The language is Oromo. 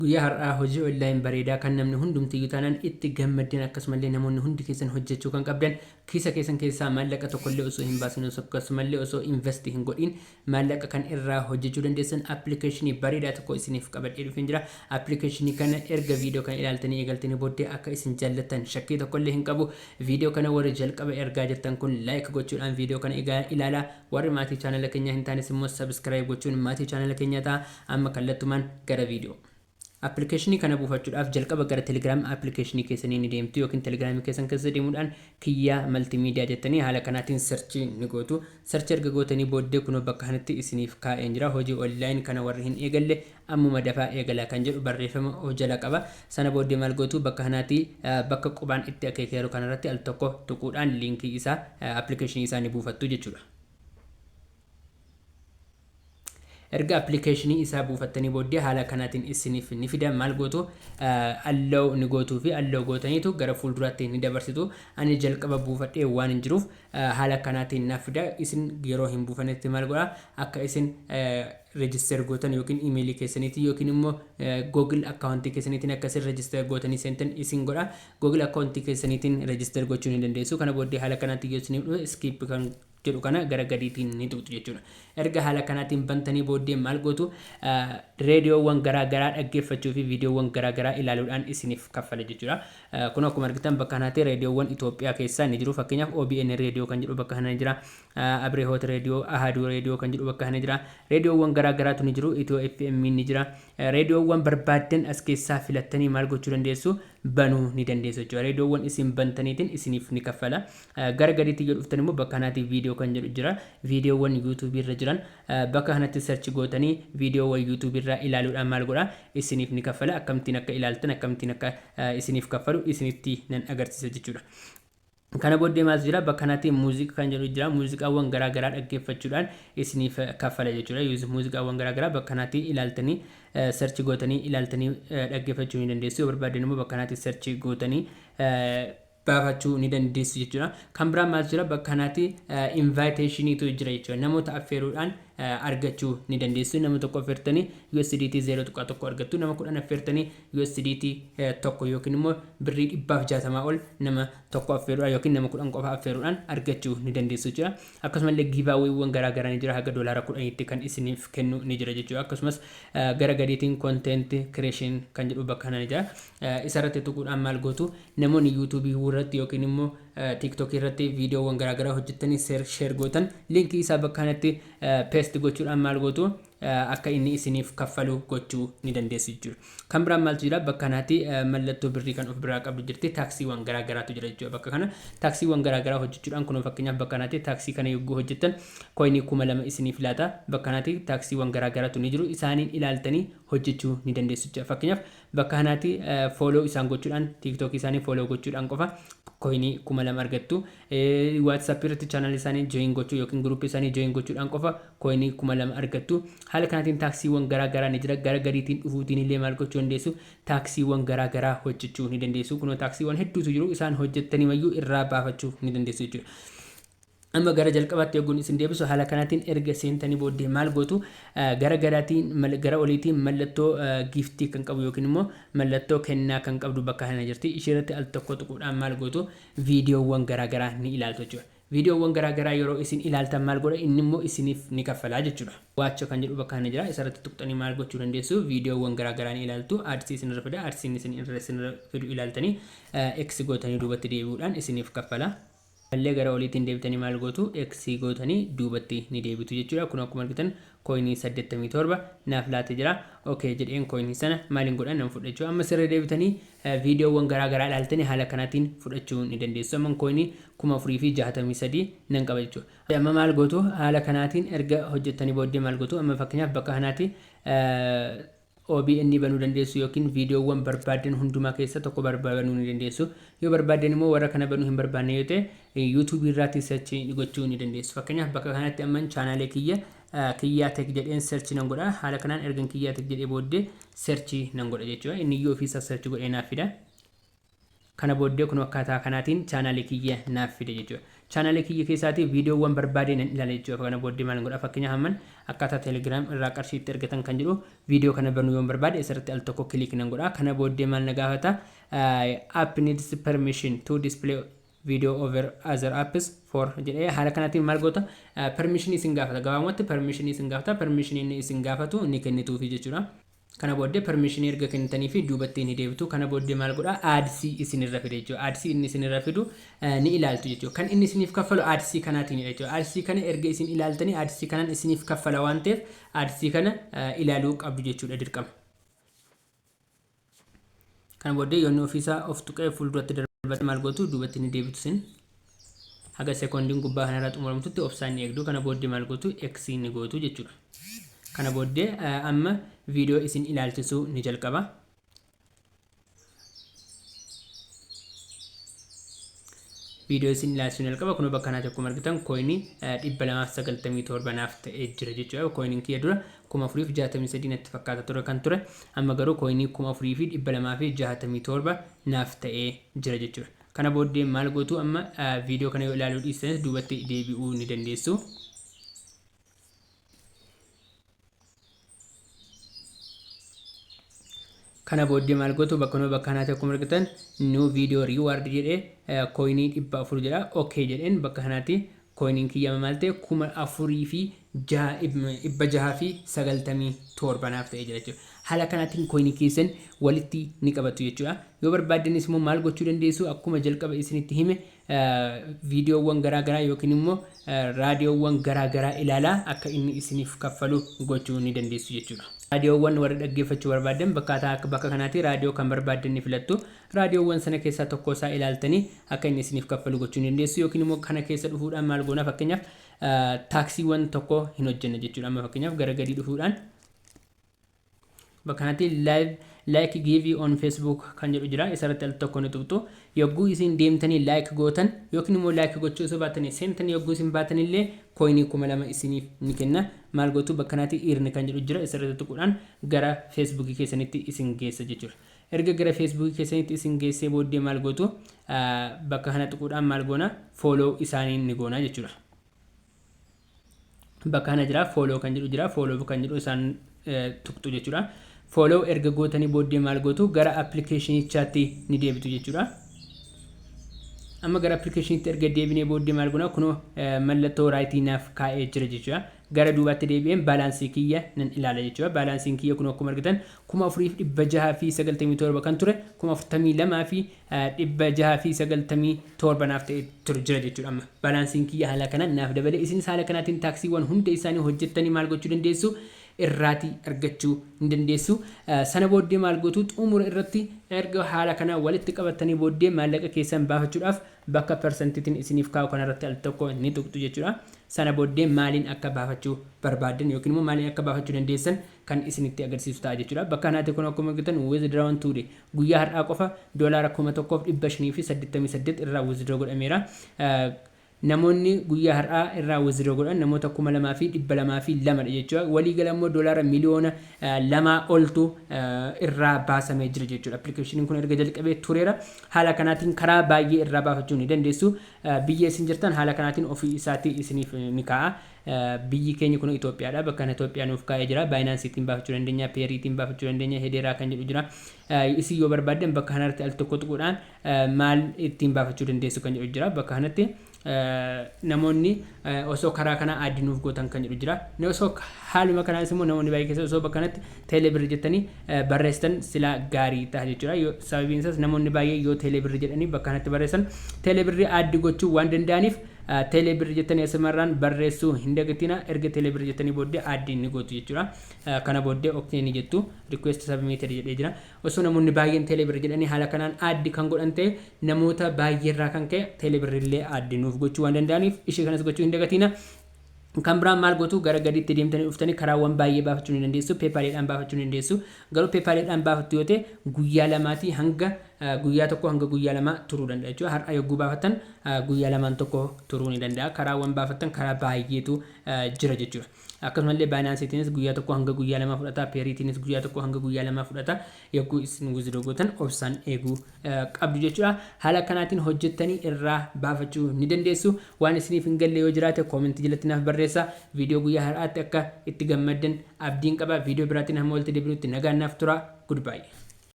Guyyaa har'aa hojii online bareedaa kan namni hundumtiyyuu taanaan itti gammaddan, akkasumallee namoonni hundi keessan hojjechuu kan qabdan, kiisa keessan keessaa maallaqa tokkollee osoo hin baasin, akkasumallee osoo invest hin godhin maallaqa kan irraa hojjechuu dandeessan appilikeeshinii bareedaa tokko isiniif qabadhee dhufeen jira. Appilikeeshinii kana erga viidiyoo kana ilaaltanii eegaltanii booddee akka isin jaallattan shakkii tokkollee hin qabu. Viidiyoo kana warri jalqaba ergaa jirtan kun like gochuudhaan viidiyoo kana ilaalaa. Warri maatii chaanala keenyaa hin taanes immoo subscribe gochuun maatii chaanala keenyaa ta'a. Amma kallattumaan gara viidiyoo. Appilikeeshinii kana buufachuudhaaf jalqaba gara Telegram appilikeeshinii keessanii ni deemtu yookiin Telegram keessan keessa deemuudhaan Kiyyaa Multimedia jettanii haala kanaatiin search ni gootu. Search erga gootanii booddee kunoo bakka kanatti isiniif kaa'een jira. Hojii online kana warri hin eegalle ammuma dafaa eegalaa kan jedhu barreeffama of jala qaba. Sana booddee maal gootu? Bakka kanaatti bakka qubaan itti akeekeeru kanarratti al tokko tuquudhaan liinkii isaa, appilikeeshinii isaa ni buufattu jechuudha. Erga appilikeeshinii isaa buufattanii booddee haala kanaatiin isiniif ni fida. Maal gootu? Allow ni gootuu fi allow gootaniitu gara fuulduraatti ni dabarsitu. Ani jalqaba buufadhee waan hin jiruuf haala kanaatiin naaf fida. Isin yeroo hin buufannetti maal godha? Akka isin register gootan yookiin imeelii keessaniitiin yookiin immoo Google akkaawuntii keessaniitiin akka isin register gootanii seentan isin godha. Google akkaawuntii keessaniitiin register gochuu ni dandeessu. Kana booddee haala kanaatiin yoo isiniif dhufe skip kan jedhu kana gara gadiitiin ni tuqxu jechuudha. Erga haala kanaatiin bantanii booddee maal gootu? Reediyoowwan garaa garaa dhaggeeffachuu fi viidiyoowwan garaa garaa ilaaluudhaan isiniif kaffala jechuudha. Kun akkuma argitan bakka kanaatti reediyoowwan Itoophiyaa keessaa ni jiru. Fakkeenyaaf OBN reediyoo kan jedhu bakka kana ni jira. Abrehoot reediyoo, Ahaduu reediyoo kan jedhu bakka kana jira. Reediyoowwan garaa garaatu ni jiru. Itiyoo FM ni jira. Reediyoowwan barbaaddan as keessaa filattanii maal gochuu dandeessu? Banuu ni dandeessu jechuudha. Reediyoowwan isin bantaniitiin isiniif ni kaffala. Gara gadiitti yoo dhuftan immoo bakka kanaatti viidiyoo kan jedhu jira. Viidiyoowwan YouTube irra jiran bakka kanatti search gootanii viidiyoowwan YouTube irraa ilaaluudhaan maal godha? Isiniif ni kaffala. Akkamittiin akka ilaaltan, akkamittiin akka isiniif kaffalu isinitti nan agarsiisa jechuudha. Kana booddee maaltu jira? Bakka kanatti muuziqaa kan jedhu jira. Muuziqaawwan garaa garaa dhaggeeffachuudhaan isiniif kaffala jechuudha. Muuziqaawwan garaa garaa bakka kanatti ilaaltanii, search gootanii ilaaltanii dhaggeeffachuu ni dandeessu. Yoo barbaaddan immoo bakka kanatti search gootanii baafachuu ni dandeessu jechuudha. Kan biraa maaltu jira? Bakka kanatti invitationiitu jira jechuudha. Namoota affeeruudhaan argachuu ni dandeessu. Nama tokko affeertanii USDT 0.1 argattu. Nama 10 affeertanii USDT 1 yookiin immoo birrii 160 ol nama tokko affeeruudhaan yookiin nama 10 qofa affeeruudhaan argachuu ni dandeessu jechuudha. Akkasumallee giveawaywwan garaa garaa ni jira, haga doolaara 10tti kan isiniif kennu ni jira jechuudha. Akkasumas gara gadiitiin content creation kan jedhu bakka kana ni jira. Isarratti tuquudhaan maal gootu? Namoonni YouTube irratti yookiin immoo TikTok irratti viidiyoowwan garaa garaa hojjettanii share gootan liinkii isaa bakka kanatti paste gochuudhaan maal gootu? Akka inni isiniif kaffalu gochuu ni dandeessu jechuudha. Kan biraan maaltu jira? Bakka kanaatti mallattoo birrii kan of biraa qabdu jirti. Taaksiiwwan garaa garaatu jira jechuudha. Bakka kana taaksiiwwan garaa garaa hojjechuudhaan, kunoo fakkeenyaaf bakka kanaatti taaksii kana yogguu hojjettan koyinii 2000 isiniif laata. Bakka kanaatti taaksiiwwan garaa garaatu ni jiru. Isaaniin ilaaltanii hojjechuu ni dandeessu jechuudha. Fakkeenyaaf bakka kanaatti follow isaan gochuudhaan, TikTok isaanii follow gochuudhaan qofa koyinii 2000 argattu. WhatsApp irratti channel isaanii join gochuu yookiin group isaanii join gochuudhaan qofa koyinii 2000 argattu. Haala kanaatiin taaksiiwwan garaa garaa ni jira. Gara gadiitiin dhufuutiin illee maal gochuu dandeessu? Taaksiiwwan garaa garaa hojjechuu ni dandeessu. Kunoo taaksiiwwan hedduutu jiru. Isaan hojjettanii mayyuu irraa baafachuu ni dandeessu jechuudha. Amma gara jalqabaatti yogguun isin deebisu, haala kanaatiin erga seentanii booddee maal gootu? Gara gadaatiin, gara oliitiin mallattoo giiftii kan qabu yookiin immoo mallattoo kennaa kan qabdu bakka kana jirti. Ishee irratti al tokko tuquudhaan maal gootu? Viidiyoowwan garaa garaa ni ilaaltu jechuudha. Viidiyoowwan garaa garaa yeroo isin ilaaltan maal godha? Inni immoo isiniif ni kaffalaa jechuudha. Watch kan jedhu bakka kana jira. Isarratti tuqxanii maal gochuu dandeessu? Viidiyoowwan garaa garaa ni ilaaltu. Adsii isinirra fida. Adsiin isin irra fidu ilaaltanii X gootanii duubatti deebi'uudhaan isiniif kaffala. Mallee gara oliitiin deebitanii maal gootu? X gootanii duubatti ni deebitu jechuudha. Kun akkuma argitan koyinii 87 naaf laatee jira. Ok jedheen koyinii sana maaliin godha? Nan fudha jechuudha. Amma sirra deebitanii viidiyoowwan garaa garaa ilaaltanii haala kanaatiin fudhachuu ni dandeessu. Amma koyinii 4063 nan qaba jechuudha. Amma maal gootu? Haala kanaatiin erga hojjettanii booddee maal gootu? Amma fakkeenyaaf bakka kanaatti OBN banuu dandeessu yookiin viidiyoowwan barbaaddan hundumaa keessa tokko banuu ni dandeessu. Yoo barbaaddan immoo warra kana banuu hin barbaanne yoo ta'e YouTube irraatti search gochuu ni dandeessu. Fakkeenyaaf bakka kanatti amman chaanaalee kiyya Kiyyaa Tech jedheen search nan godha. Haala kanaan ergan Kiyyaa Tech jedhee booddee search nan godha jechuudha. Inni iyyuu ofiisaa search godhee naaf fida. Kana booddee kun akkaataa kanaatiin chaanaalii kiyya naaf fide jechuudha. Chaanaalii kiyya keessaatii viidiyoowwan barbaade nan ilaala jechuudha. Kana booddee maal godha? Fakkeenyaaf, hamman akkaataa Telegram irraa qarshii itti argatan kan jedhu viidiyoo kana banuu yoon barbaade, asirratti al tokko click nan godha. Kana booddee maal na gaafata? "App needs permission to display video over other apps for" jedhee haala kanaatiin maal goota? Permission isin gaafata. Gabaabumatti permission isin gaafata. Permission inni isin gaafatu ni kennituufi jechuudha. Kana booddee permission erga kennitanii fi duubatti ni deebitu. Kana booddee maal godha? Ads isin irra fida jechuudha. Ads inni isin irra fidu ni ilaaltu jechuudha. Kan inni isiniif kaffalu ads kanaatiin jechuudha. Ads kana erga isin ilaaltanii, ads kanaan isiniif kaffala waan ta'eef, ads kana ilaaluu qabdu jechuudha dirqama. Kana booddee yoonni ofiisaa of tuqee fuulduratti darbate, maal gootu? Duubatti ni deebitu isin. Haga sekoondiin gubbaa kanarraa xumuramtutti obsaan ni eegdu. Kana booddee maal gootu? X ni gootu jechuudha. Kana booddee amma viidiyoo isin ilaalchisuu ni jalqaba. Viidiyoo isin ilaalchisuu ni jalqaba. Kun bakka kanaatti akkuma argitan coinii 297 naaf ta'ee jira jechuudha. Coiniin kiyya dura 4063 natti fakkaata ture kan ture. Amma garuu coinii 4267 naaf ta'ee jira jechuudha. Kana booddee maal gootu? Amma viidiyoo kana yoo ilaaluu dhiistanis duubatti deebi'uu ni dandeessu. Kana booddee maal gootu? Bakka kanaatti akkuma argitan "new video reward" jedhee coinii 400 jedha. Okay jedheen. Bakka kanaatti coiniin kiyya maal ta'e? 4697 naaf ta'ee jira jechuudha. Haala kanaatiin coinii keessan walitti ni qabatu jechuudha. Yoo barbaaddanis immoo maal gochuu dandeessu? Akkuma jalqaba isinitti hime, viidiyoowwan garaagaraa yookiin immoo raadiyoowwan garaagaraa ilaalaa akka inni isiniif kaffalu gochuu ni dandeessu jechuudha. Raadiyoowwan warri dhaggeeffachuu barbaadan bakka kanaatti raadiyoo kan barbaaddan ni filattu. Raadiyoowwan sana keessaa tokko isaa ilaaltanii akka inni isiniif kaffalu gochuu ni dandeessu, yookiin immoo kana keessa dhufuudhaan maal goona? Fakkeenyaaf, taskiiwwan tokko hin hojjenne jechuudha. Amma fakkeenyaaf gara gadii dhufuudhaan bakka kanatti "live like give on Facebook" kan jedhu jira. Isarratti al tokko ni tuqxu. Yogguu isin deemtanii like gootan yookiin immoo like gochuu osoo baatanii seentanii, yogguu isin baatan illee coinii 2000 isiniif ni kenna. Maal gootu? Bakka kanatti "earn" kan jedhu jira. Isarratti tuquudhaan gara Facebookii keessanitti isin geessa jechuudha. Erga gara Facebookii keessanitti isin geessee booddee maal gootu? Bakka kana tuquudhaan maal goona? Follow isaanii ni goona jechuudha. Bakka kana jira, "follow" kan jedhu jira. "Follow" kan jedhu isaan tuqxu jechuudha. Follow erga gootanii booddee maal gootu? Gara applicationichaatti ni deebitu jechuudha. Amma gara applicationitti erga deebinee booddee maal goona? Kunoo mallattoo rightii naaf kaa'ee jira jechuudha. Gara duubaatti deebi'een balanceii kiyya nan ilaala jechuudha. Balanceiin kiyya kun akkuma argitan 4697 kan ture 42,697 naaf ta'e ture jira jechuudha. Amma balanceiin kiyya haala kanaan naaf dabale. Isinis haala kanaatiin taskiiwwan hunda isaanii hojjettanii maal gochuu dandeessu? Irraatii argachuu ni dandeessu. Sana booddee maal gootu? Xumura irratti erga haala kana walitti qabatanii booddee maallaqa keessan baafachuudhaaf bakka percentiitiin isiniif kaa'u kanarratti al tokko ni tuqxu jechuudha. Sana booddee maaliin akka baafachuu barbaaddan yookiin immoo maaliin akka baafachuu dandeessan kan isinitti agarsiisu ta'a jechuudha. Bakka kanaatti kun akkuma argitan withdrawn today, guyyaa har'aa qofa doolaara 1588 irraa withdraw godhameera. Namoonni guyyaa har'aa irraa withdraw godhan namoota 2202dha jechuudha. Waliigala immoo doolaara miliyoona 2 oltu irraa baasamee jira jechuudha. Applicationiin kun erga jalqabee tureera. Haala kanaatiin karaa baay'ee irraa baafachuu ni dandeessu. Biyya isin jirtan haala kanaatiin ofii isaatii isiniif ni kaa'a. Biyyi keenya kun Itoophiyaadha. Bakka kana Itoophiyaa nuuf kaa'ee jira. Binanceiitiin baafachuu dandeenya, Payeeriitiin baafachuu dandeenya, Hedera kan jedhu jira. Isin yoo barbaaddan bakka kanatti al tokko tuquudhaan maal ittiin baafachuu dandeessu kan jedhu jira. Bakka kanatti namoonni osoo karaa kana add nuuf gootan kan jedhu jira. Osoo haaluma kanaanis immoo namoonni baay'ee keessa osoo bakka kanatti Telebirr jettanii barreessitan silaa gaarii ta'a jechuudha. Sababiin isaas namoonni baay'ee yoo Telebirr jedhanii bakka kanatti barreessan, Telebirr add gochuu waan danda'aniif, Telebirr jettanii asumarraan barreessuu hin dagatina. Erga Telebirr jettanii booddee add ni gootu jechuudha. Kana booddee okay ni jettu. "Request submitted" jedhee jira. Osoo namoonni baay'een Telebirr jedhanii haala kanaan add kan godhan ta'e, namoota baay'eerraa kan ka'e Telebirr illee add nuuf gochuu waan danda'aniif, ishee kanas gochuu hin dagatina. Kan biraan maal gootu? Gara gadiitti deemtanii dhuftanii karaawwan baay'ee baafachuu ni dandeessu. PayPaliidhaan baafachuu ni dandeessu. Garuu PayPaliidhaan baafattu yoo ta'e, guyyaa 2tii hanga Guyyaa 1 hanga guyyaa 2 turuu danda'a jechuudha. Har'a yogguu baafattan guyyaa lamaan tokko turuu ni danda'a. Karaawwan baafattan karaa baay'eetu jira jechuudha. Akkasumallee Binanceetiinis guyyaa 1 hanga guyyaa 2 fudhata. Payeeriitiinis guyyaa 1 hanga guyyaa 2 fudhata. Yogguu isin withdraw gootan obsaan eeguu qabdu jechuudha. Haala kanaatiin hojjettanii irraa baafachuu ni dandeessu. Waan isiniif hin galle yoo jiraate koomentii jalatti naaf barreessa. Viidiyoo guyyaa har'aatti akka itti gammaddan abdiin qaba. Viidiyoo biraatiin hamma walitti deebinutti nagaan naaf tura. Goodbye.